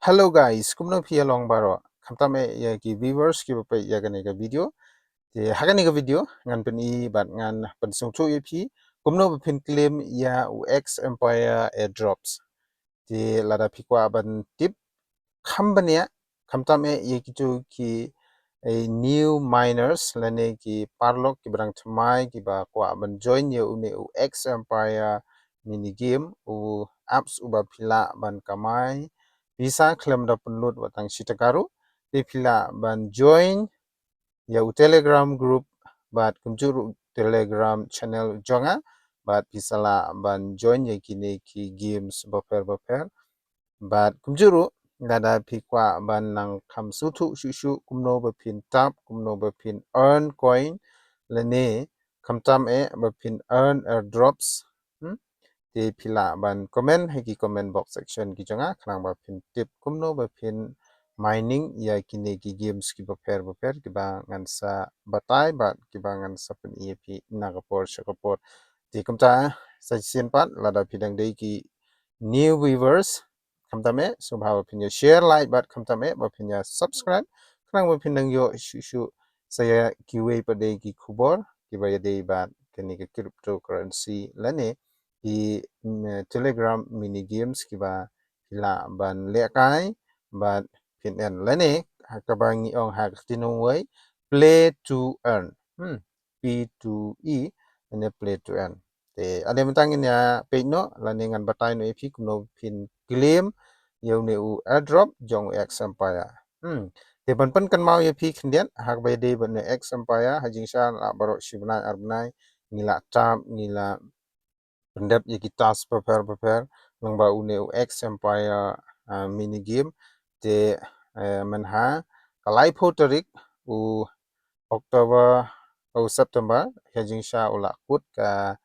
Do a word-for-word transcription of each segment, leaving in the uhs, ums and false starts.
Hello guys, kumno phi ïa long baroh? Khamtam eh ïa ki viewers kiba peit ïa kane ka video. Te ha kane ka video ngan pyni bad ngan pynsngewthuh ïa phi kumno ba phin claim ïa u X Empire airdrops. Te lada phi kwah ban tip kham bniah, khamtam eh ïa kito ki, eh, new miners lane ki paralok kiba dang thymmai kiba kwah ban join ïa une u X Empire mini game, u apps uba phi lah ban kamai pisa khlem da pynlut wat tang shi tyngka ruh. Te phi lah ban join ïa u Telegram group bad kumjuh ruh Telegram channel jong nga bad phi sa lah ban join ïa kine ki games bapher bapher. Bad kumjuh ruh lada phi kwah ban nang kham sngewthuh shuh shuh kumno ba phin tap, kumno ba phin earn coin lane khamtam eh ba phin earn airdrops. Hmm? Te phi lah ban comment ha ki comment box section ki jong nga khnang ba phin tip kumno ba phin mining ïa kine ki games kiba pher bapher kiba ngan sa batai bad kiba ngan sa pyni ïa phi na ka por sha ka por. Te kumta sa shisien pat lada phi dang dei ki new viewers, khamtam eh sngewbha ba phin ïa share, like bad khamtam eh ba phin ïa subscribe khnang ba phin nang ïoh shuh shuh sa ïa kiwei pat de ki khubor kiba ïadei bad kane ka cryptocurrency lane ki, mm, Telegram mini games kiba phi lah ban lehkai bad phin earn lane ha kaba ngi ong ha ka ktien nongwei play to earn. Hmm. P two E lane play to earn. Te ale mynta ngin ïa peit noh lane ngan batai noh ïa phi kumno phin claim ïa une u airdrop jong u X Empire. Hmm. Te ban pynkynmaw ïa phi khyndiat ha kaba ïadei bad une u X Empire, ha jingshisha la baroh shi bnai ar bnai ngi la tap, ngi la pyndep ïa ki task bapher bapher lyngba une u X Empire, ah, mini game. Te, eh, mynha ka laiphew tarik u October, u September, ha jingshisha u la kut ka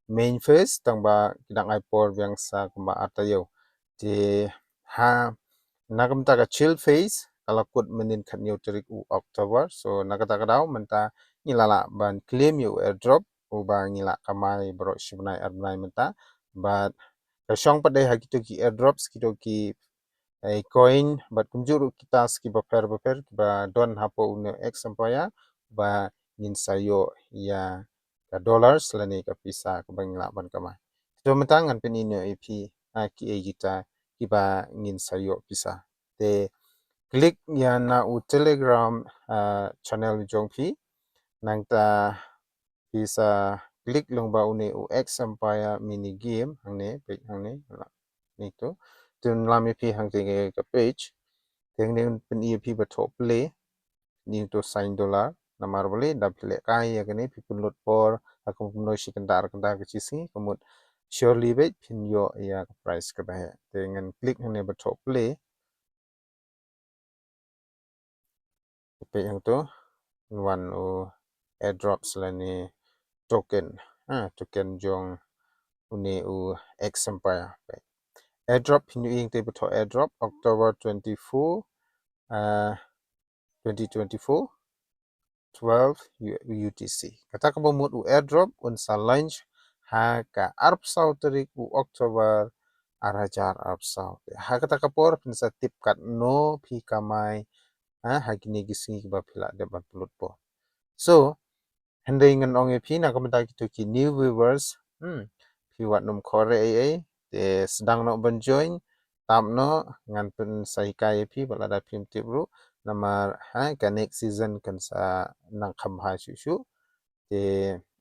main phase tang ba ki dang ai por biang sa kumba ar taïew. Te ha na ka mynta ka chill phase ka la kut mynnin khathynñiew tarik u October. So na kata ka daw mynta ngi la lah ban claim ïa u airdrop uba ngi la kamai baroh shi bnai ar bnai mynta. Bad ka shong pat de ha kito ki airdrops, kito ki, eh, coin bad kumjuh ruh ki task kiba pher bapher kiba don hapoh une u X Empire ba ngin sa ïoh ïa ka dollars lane ka pisa kaba ngi lah ban kamai. Te mynta ngan pyni noh ïa phi, ah, kiei kita kiba ngin sa ïoh pisa. Te click ïa na u Telegram, ah, channel jong phi. Nangta phi sa click lyngba une u X Empire mini game hangne, peit hangne. Ni tu. Te wan lam ïa phi hangtei ka page. Te hangne pyni ïa phi ba thoh play. Ni tu sign dollar. Namar balei da phi lehkai ïa kane phi pynlut por ha kum kumno shi kynta ar kynta ka shi sngi ka mut surely beit phin ïoh ïa ka prize kaba heh. Te ngan click hangne ba thoh play. Peit hangtu wan u airdrops lane token. Ha, token jong une u X Empire. Airdrop phin ïohi hangtei ba thoh airdrop October twenty-four, ah, twenty twenty-four, twelve U-, U T C. Kata kaba mut u airdrop un sa launch ha ka arphew saw tarik u October ar hajar arphew saw. Ha kata ka por phin sa tip katno phi kamai, ha, ha kine ki sngi kiba phi la dep ban pynlut por. So, hynrei ngan ong ïa phi na ka bynta kito ki new viewers, hmm, phi wat nym khor ei ei, te sdang noh ban join, tap noh, ngan pynsa hikai ïa phi bad lada phim tip ruh, namar, ha, ka next season kan sa nang kham bha shuh shuh. Te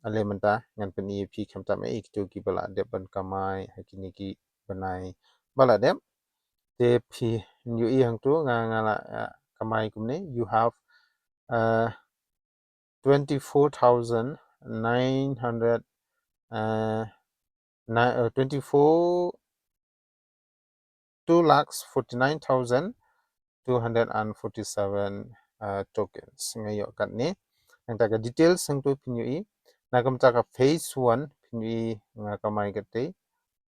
ale mynta ngan pyni ïa phi khamtam eh ïa kito kiba la dep ban kamai ha kine ki bnai ba la dep. Te phin ïohi hangtu nga, nga la, ah, kamai kumne, you have, ah, twenty-four thousand nine hundred, uh, ni-, uh, twenty-four, two lakhs forty-nine thousand two hundred and forty-seven, uh, tokens. Nga ïoh katne. Nangta ka details hangtu phin ïohi. Na ka bynta ka phase one phin ïohi nga kamai katei.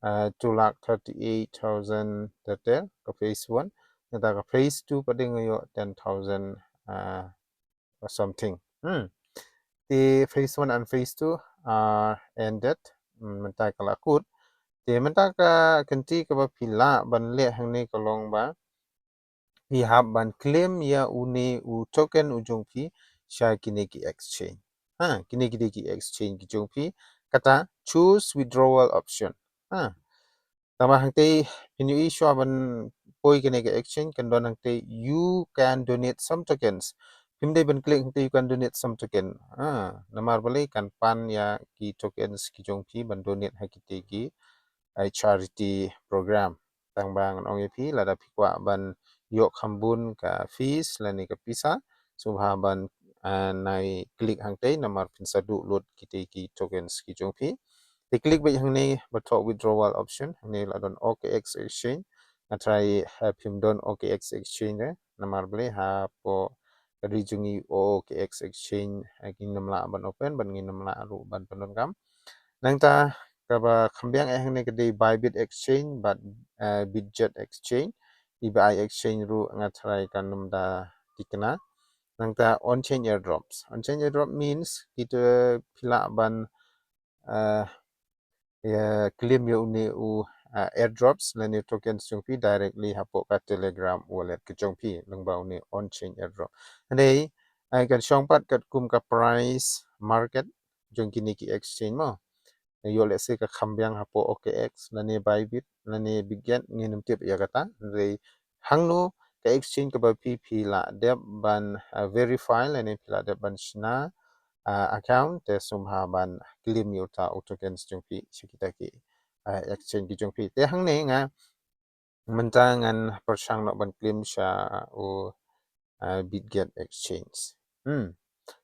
Uh, two lakh thirty-eight thousand ter ter ka phase one. Nangta ka phase two pat de nga ïoh ten thousand, uh, or something. Hmm. Te phase one and phase two are ended. Hmm, mynta ka la kut. Te mynta ka kynti kaba phi lah ban leh hangne ka long ba phi hap ban claim ïa une u token u jong phi sha kine ki exchange. Ha, kine ki dei ki exchange ki jong phi. Kata choose withdrawal option. Ha. Tangba hangtei phin ïohi shuwa ban poi kane ka exchange kan don hangtei you can donate some tokens. Phim dei ban click hangtei you can donate some token. Ha, namar balei kan pan ïa ki tokens ki jong phi ban donate ha kitei ki, eh, charity program. Tangba ngan ong ïa phi lada phi kwah ban ïoh kham bun ka fees lane ka pisa, sngewbha ban, ah, nai click hangtei namar phin sa duh lut kitei ki tokens ki jong phi. Te click beit hangne ba thoh withdrawal option, hangne la don O K X exchange. Nga tharai, eh, phim don O K X exchange re, namar balei hapoh ka ri jong ngi O K X exchange, eh, ngin ym lah ban open bad ngin ym lah ruh ban pyndonkam. Nangta kaba kham biang eh hangne ka dei Bybit exchange bad, eh, Bitget exchange. E B I exchange ruh nga tharai kan ym da thikna. Nangta on-chain airdrops. On-chain airdrop means kita phi lah ban, eh, ïa claim ïa une u, eh, airdrops lane tokens jong phi directly hapoh ka Telegram wallet ka jong phi lyngba une on-chain airdrop. Hynrei, eh, kan shong pat katkum ka price market jong kine ki exchange mo. Ïoh lehse ka kham biang hapoh O K X lane Bybit lane Bitget ngin ym tip ïa kata. Hynrei hangno ka exchange kaba phi phi lah dep ban, ah, verify lane phi lah dep ban shna, ah, account te sngewbha ban claim ïa uta u tokens jong phi sha kita ki, ah, exchange ki jong phi. Te hangne nga mynta ngan pyrshang noh ban claim sha u, ah, Bitget exchange. Hmm.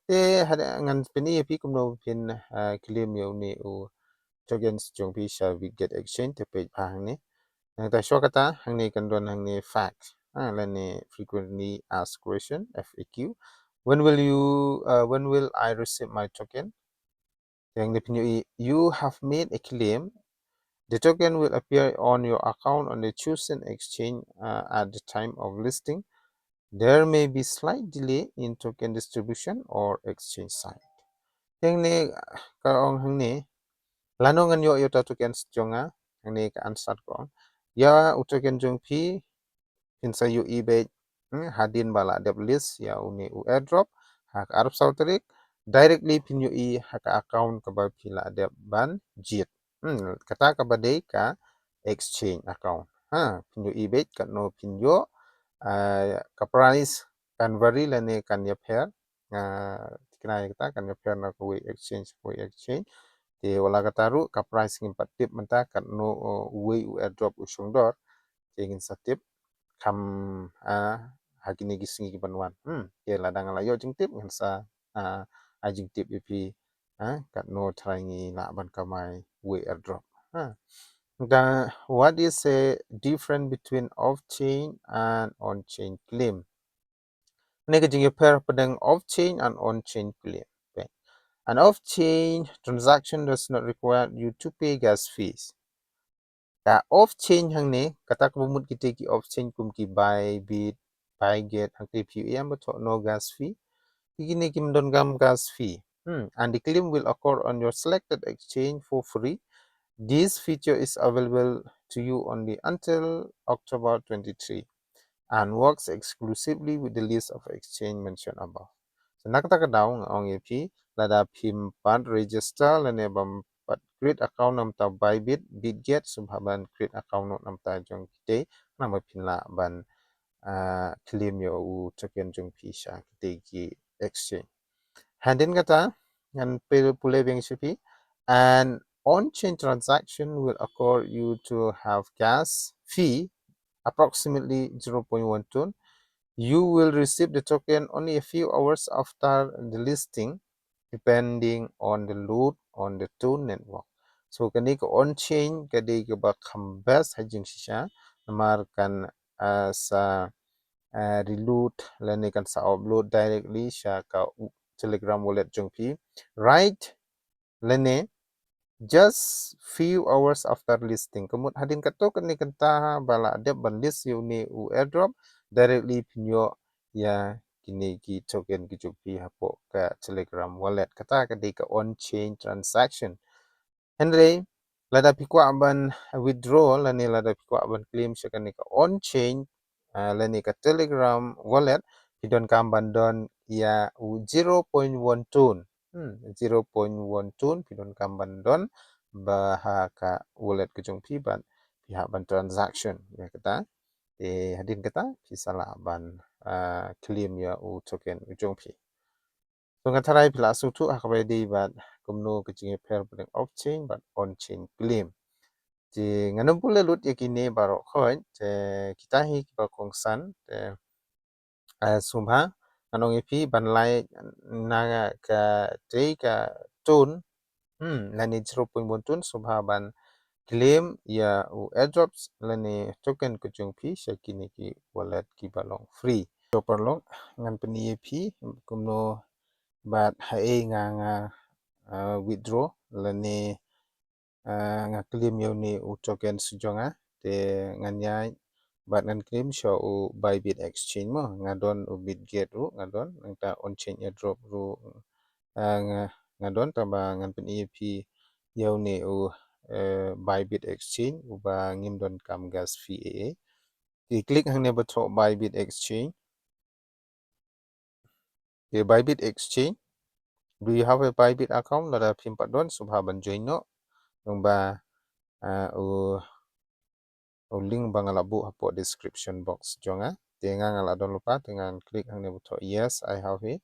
Te hada ngan pyni ïa phi kumno phin, ah, claim ïa une u tokens jong phi sha Bitget exchange te peit bha hangne. Nangta shuwa kata hangne kan don hangne fact, ah, lane frequently asked question, F A Q. When will you, uh, when will I receive my token? Te hangne phin ïohi, you have made a claim. The token will appear on your account on the chosen exchange, uh, at the time of listing. There may be slight delay in token distribution or exchange site. Te hangne ka ong hangne, lano ngan ïoh ïa uta u token jong nga, hangne ka answer ka ong. Ïa u token jong phi phin sa ïohi beit, hmm, hadien ba la dep list ïa une u airdrop ha ka arphew saw tarik, directly phin ïohi ha ka account kaba phi la dep ban jied. Hmm, kata kaba dei ka exchange account. Ha, phin ïohi beit katno phin ïoh, ah, ka price kan vary lane kan ïapher. Nga thikna ïa kata kan ïapher na kawei exchange kawei exchange. Te wat la kata ruh ka price ngim pat tip mynta katno, uh, uwei u airdrop u shongdor. Te ngin sa tip kham, ah, ha kine ki sngi ki ban wan. Hmm, te lada nga la ïoh jingtip ngan sa, ah, ai jingtip ïa phi, ah, katno tharai ngi lah ban kamai uwei airdrop. Ha. Then what is the difference between off-chain and on-chain claim? Hangne ka jingïapher hapdeng off-chain and on-chain claim. Okay. An off-chain transaction does not require you to pay gas fees. Ka off-chain hangne, kata kaba mut kita ki off-chain kum ki Bybit, Bitget, hangta phi ïohi ba thoh no gas fee. Kine kim don kam gas fee. Hmm. And the claim will occur on your selected exchange for free. This feature is available to you only until October twenty-three and works exclusively with the list of exchange mentioned above. So na kata ka daw nga ong ïa phi, lada phim pat register lane bym pat create account na bynta Bybit, Bitget, sngewbha ban create account na bynta jong kita, namar phin lah ban, ah, claim ïa u token jong phi sha kita ki exchange. Hadien kata ngan pule biang sha phi, an on-chain transaction will occur you to have gas fee approximately zero point one ton. You will receive the token only a few hours after the listing, depending on the load on the ton network. So kane ka on-chain ka dei kaba kham best ha jingshisha, namar kan, ah, sa, ah, reload lane kan sa offload directly sha ka u-, Telegram wallet jong phi. Right? Lane just few hours after listing. Ka mut hadien katto katne kynta ba la dep ban list ïa une u airdrop, directly phin ïoh ïa kine ki token ki jong phi hapoh ka Telegram wallet. Kata ka dei ka on-chain transaction. Hynrei lada phi kwah ban withdraw lane lada phi kwah ban claim sha kane ka on-chain, ah, lane ka Telegram wallet, phi donkam ban don ïa u zero point one ton. Hmm, zero point one ton phi donkam ban don ba ha ka wallet ka jong phi bad phi hap ban transaction ïa kata. Te hadien kata phi sa lah ban, ah, claim ïa u token u jong phi. So nga tharai phi la sngewthuh ha kaba ïadei bad kumno ka jingïapher ba dang off chain bad on chain claim. Te ngan ym pule lut ïa kine baroh khoit, te kita hi kiba kongsan, te, ah, sngewbha ngan ong ïa phi ban lai na katei ka ton, hmm, lane zero point one ton, sngewbha ban claim ïa u airdrops lane token ka jong phi sha kine ki wallet kiba long free. So paralok, ngan pyni ïa phi kumno bad haei nga, nga, ah, withdraw lane, ah, nga claim ïa une u token sha jong nga. Te ngan ïaid bad ngan claim sha u Bybit Exchange mo. Nga don u Bitget ruh, nga don, nangta on chain airdrop ruh, ah, nga, nga don, tangba ngan pyni ïa phi ïa une u, eh, Bybit Exchange uba ngim donkam gas fee ei ei. Te click hangne ba thoh Bybit Exchange. Te Bybit Exchange. Do you have a Bybit account? Lada phim pat don, sngewbha ban join noh. Lyngba, ah, u, u link ba nga la buh hapoh description box jong nga. Te nga nga la don lypa, te ngan click hangne ba thoh yes, I have it.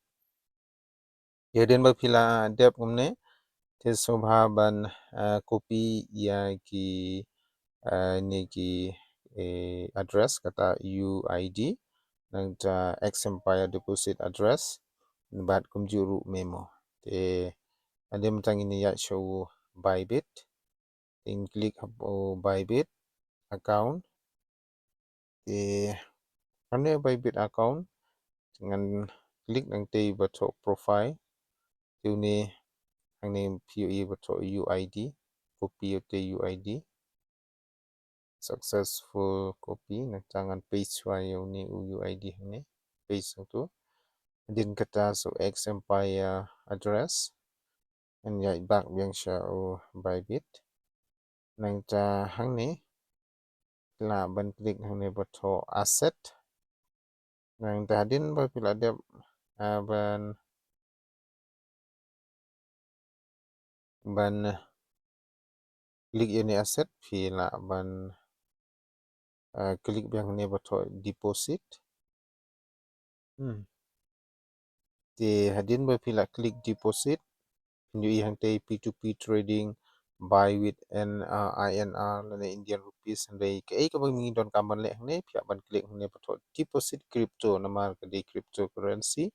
Ïa hadien ba phi la dep kumne, te sngewbha ban, ah, copy ïa ki, ah, ne ki, eh, address, kata U I D, nangta X Empire deposit address, bad kumjuh ruh memo. Te hadien mynta ngin ïaid sha u Bybit. Te ngin click hapoh Bybit account. Te hangne Bybit account, ngan click nangtei ba thoh profile. Te une hangne phi ïohi ba thoh U I D, copy ïa utei U I D. Successful copy, nangta ngan paste shuwa ïa une u U I D hangne. Paste hangto. Hadien kata sa u X Empire address. Ngan ïaid back biang sha u Bybit. Nangta hangne, lah ban click hangne ba thoh asset. Nangta hadien ba phi la dep, ah, ban, ban click ïa une asset, phi lah ban, ah, click biang hangne ba thoh deposit. Hmm. Te hadien ba phi la click deposit, phin ïohi hangtei P two P trading, buy with N, ah, I N R lane Indian rupees, hynrei kaei kaba ngi donkam ban leh hangne, phi hap ban click hangne ba thoh deposit crypto, namar ka dei cryptocurrency.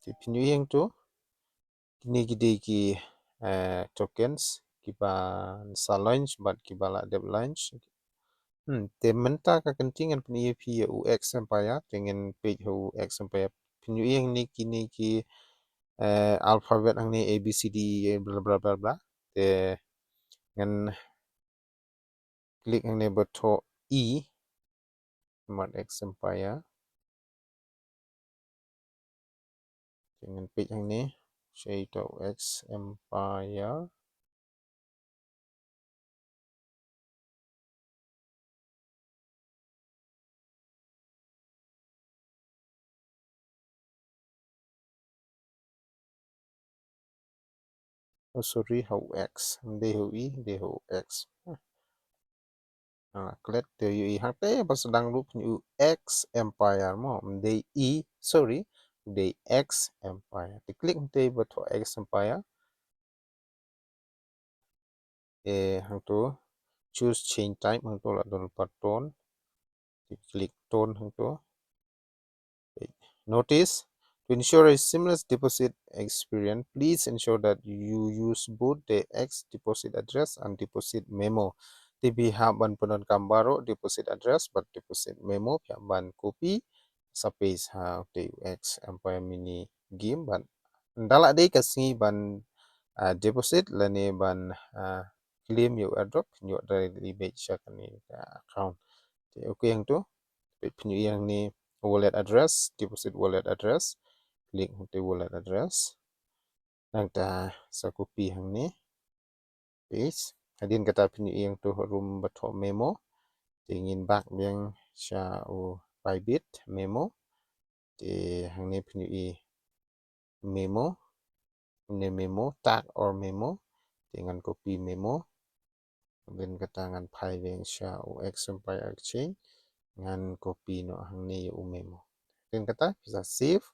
Te phin ïohi hangto, kine ki dei ki, eh, tokens kiba sa launch bad kiba la dep launch. Hmm, te mynta ka kynti ngan pyni ïa phi ïa u X Empire, te ngan peit ha u X Empire. Phin ïohi hangne kine ki, eh, alphabet hangne A B C D E bla bla bla bla. Te ngan click hangne ba thoh E, Smart X Empire. Te ngan peit hangne, shei to X Empire. Oh, sorry, ha u X. Ym dei ha u E, dei ha u X. Ah, klet te ïohi hangtei ba sdang ruh phin ïohi u X Empire mo. Ym dei E, sorry. Dei X Empire. Te click hangtei ba thoh X Empire. Eh, hangto choose chain type, hangto la don lypa ton. Te click ton hangto. Notice, to ensure a seamless deposit experience, please ensure that you use both the X deposit address and deposit memo. Te phi hap ban pyndonkam baroh deposit address bad deposit memo, phi hap ban copy sa paste ha utei u X Empire Mini Game bad ynda la dei ka sngi ban, ah, deposit lane ban, ah, claim ïa u airdrop, phin ïoh directly beit sha kane ka account. Te okay hangto, peit phin ïohi hangne wallet address, deposit wallet address, click hangtei wallet address. Nangta sa copy hangne. Paste. Hadien kata phin ïohi hangto harum ba thoh memo. Te ngin back biang sha u Bybit memo. Te hangne phin ïohi memo, ne memo, tag or memo. Te ngan copy memo. Hadien kata ngan phai biang sha u X Empire Exchange, ngan copy noh hangne ïa u memo. Hadien kata phi sa save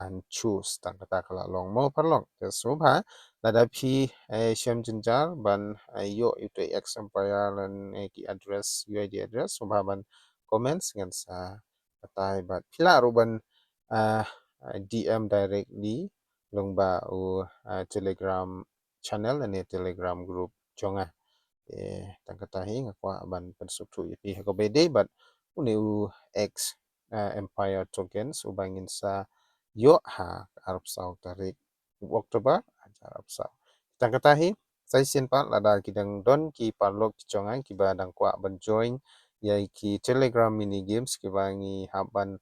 and choose, tang kata ka la long mo paralok. Te sngewbha lada phi, eh, shem jynjar ban, eh, ïoh ïa u X Empire lane ki address, U I D address, sngewbha ban comment, ngan sa batai bad phi lah ruh ban, eh, D M directly lyngba u, eh, Telegram channel lane Telegram group jong nga. Te tang kata hi nga kwah ban pynsngewthuh ïa phi ha kaba ïadei bad une u X, eh, Empire Tokens uba ngin sa ïoh ha ka arphew saw tarik u October, hajar arphew saw. Tang kata hi, sa shisien pat lada ki dang don ki paralok ki jong nga kiba dang kwah ban join ïa ki Telegram mini games kiba ngi hap ban,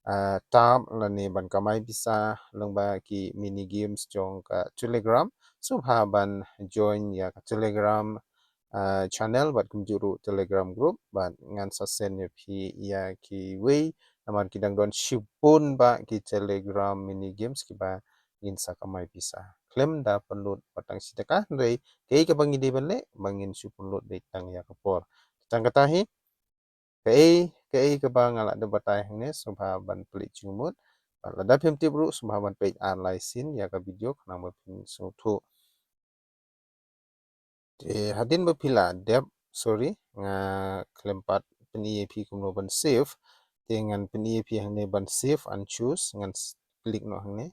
ah, tap lane ban kamai pisa lyngba ki mini games jong ka Telegram, sngewbha ban join ïa ka Telegram, ah, channel bad kumjuh ruh Telegram group bad ngan sa send ïa phi ïa kiwei namar ki dang don shibun bah ki Telegram mini games kiba ngin sa kamai pisa khlem da pynlut wat tang shi tyngka, hynrei kaei kaba ngi dei ban leh ba ngin shu pynlut beit tang ïa ka por. Tang kata hi, kaei kaei kaba nga la dep batai hangne sngewbha ban plie jingmut. Bad lada phim tip ruh sngewbha ban peit ar lai sien ïa ka video khnang ba phin sngewthuh. Te hadien ba phi la dep, sorry, nga khlem pat pyni ïa phi kumno ban save. Te ngan pyni ïa phi hangne ban save and choose, ngan s-, click noh hangne.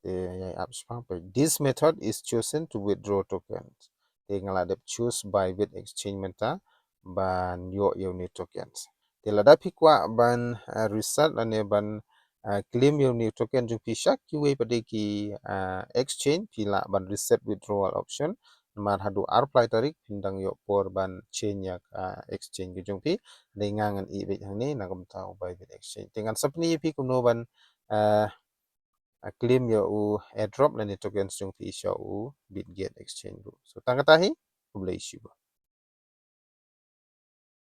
Te ïai ap shaphang peit. This method is chosen to withdraw tokens. Te nga la dep choose Bybit Exchange mynta ban ïoh ïa une u tokens. Te lada phi kwah ban, ah, reset lane ban, ah, claim ïa une u token jong phi sha kiwei pat de ki, ah, exchange, phi lah ban reset withdrawal option. Namar haduh arphew lai tarik phin dang ïoh por ban change ïa ka, ah, exchange ka jong phi. Dei nga ngan ïeh beit hangne na ka bynta u Bybit Exchange. Te ngan sa pyni ïa phi kumno ban, ah, ah, claim ïa u airdrop lane tokens jong phi sha u Bitget Exchange ruh. So tang kata hi, khublei shibun.